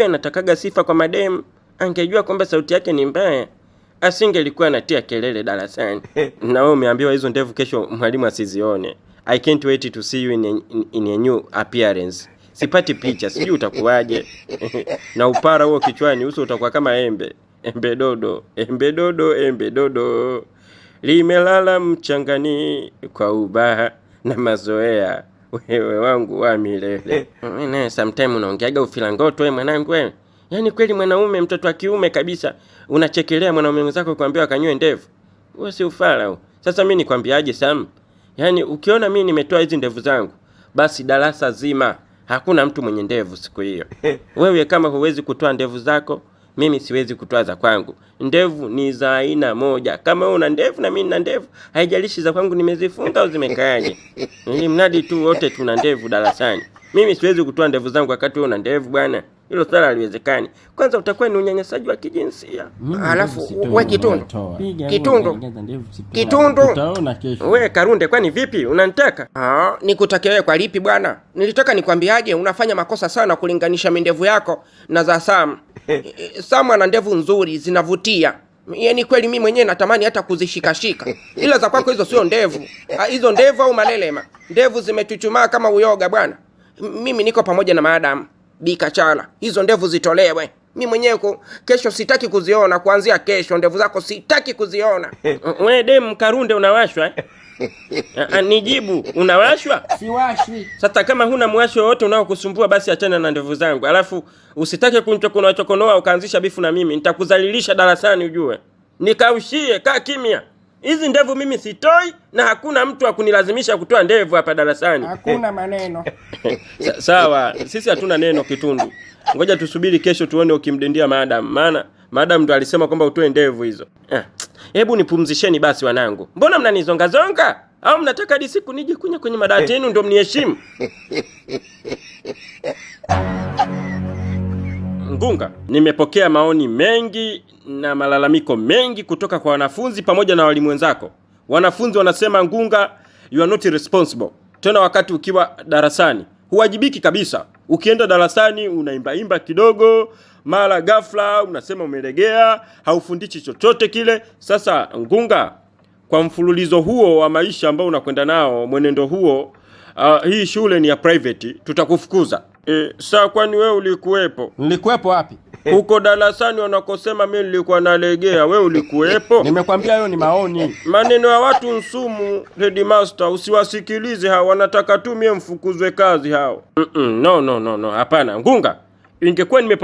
Anatakaga sifa kwa mademu. Angejua kwamba sauti yake ni mbaya, asingelikuwa anatia kelele darasani. Na wewe umeambiwa hizo ndevu kesho mwalimu asizione. I can't wait to see you in a new appearance. Sipati picha, sijui utakuwaje. Na upara huo kichwani, uso utakuwa kama embe. Embe dodo, embe dodo, embe dodo. Limelala mchangani kwa ubaha na mazoea. Wewe wangu wa milele. Mimi sometime unaongeaga ufilangoto wewe mwanangu wewe. Yaani kweli mwanaume, mtoto wa kiume kabisa, unachekelea mwanaume mwenzako kuambiwa akanywe ndevu. Wewe si ufala huo. Sasa mimi nikwambiaje Sam? Yaani ukiona mimi nimetoa hizi ndevu zangu, basi darasa zima hakuna mtu mwenye ndevu siku hiyo. Wewe kama huwezi kutoa ndevu zako, mimi siwezi kutoa za kwangu. Ndevu ni za aina moja. Kama wewe una ndevu na mimi nina ndevu, haijalishi za kwangu nimezifunga au zimekaaje. Ni mradi tu wote tuna ndevu darasani. Mimi siwezi kutoa ndevu zangu wakati wewe una ndevu bwana. Hilo swala haliwezekani. Kwanza utakuwa ni unyanyasaji wa kijinsia. Alafu we Kitundu. Kitundu. Kitundu. Tutaona kesho. We Karunde, kwani vipi? Unanitaka? Ah, nikutake wewe kwa lipi bwana? Nilitaka nikwambiaje, unafanya makosa sana kulinganisha mindevu yako na za Sam. Sam ana ndevu nzuri zinavutia. Yaani kweli mimi mwenyewe natamani hata kuzishikashika. Ila za kwako hizo sio ndevu. Hizo ndevu au malelema. Ndevu zimechuchumaa kama uyoga bwana. Mimi niko pamoja na madam Bikachala. Hizo ndevu zitolewe. Mimi mwenyewe kesho sitaki kuziona, kuanzia kesho ndevu zako sitaki kuziona. We dem Karunde unawashwa eh? Nijibu, unawashwa? Siwashwi. Sasa kama huna mwasho wowote unaokusumbua basi achana na ndevu zangu. Alafu usitake kunichokonoa chokonoa ukaanzisha bifu na mimi, nitakudhalilisha darasani ujue. Nikaushie, kaa kimya. Hizi ndevu mimi sitoi na hakuna mtu akunilazimisha kutoa ndevu hapa darasani. Hakuna maneno. Sawa, sisi hatuna neno Kitundu. Ngoja tusubiri kesho tuone ukimdendia madam. Maana madam ndo alisema kwamba utoe ndevu hizo. Hebu nipumzisheni basi wanangu. Mbona mnanizonga zonga? Au mnataka hadi siku nije kunya kwenye madawati yenu ndo mniheshimu? Ngunga, nimepokea maoni mengi na malalamiko mengi kutoka kwa wanafunzi pamoja na walimu wenzako. Wanafunzi wanasema Ngunga, you are not responsible. Tena wakati ukiwa darasani huwajibiki kabisa. Ukienda darasani unaimbaimba kidogo, mara ghafla unasema umelegea, haufundishi chochote kile. Sasa Ngunga, kwa mfululizo huo wa maisha ambao unakwenda nao, mwenendo huo, hii shule ni ya private, tutakufukuza. Saa kwani wewe ulikuwepo? Nilikuwepo wapi? Huko darasani wanakosema mimi nilikuwa nalegea, wewe ulikuwepo? Nimekwambia hayo ni maoni. Maneno ya watu nsumu, headmaster, usiwasikilize hao, wanataka tu mie mfukuzwe kazi hao. No, no, no, no, hapana. Ngunga, ingekuwa nimepokea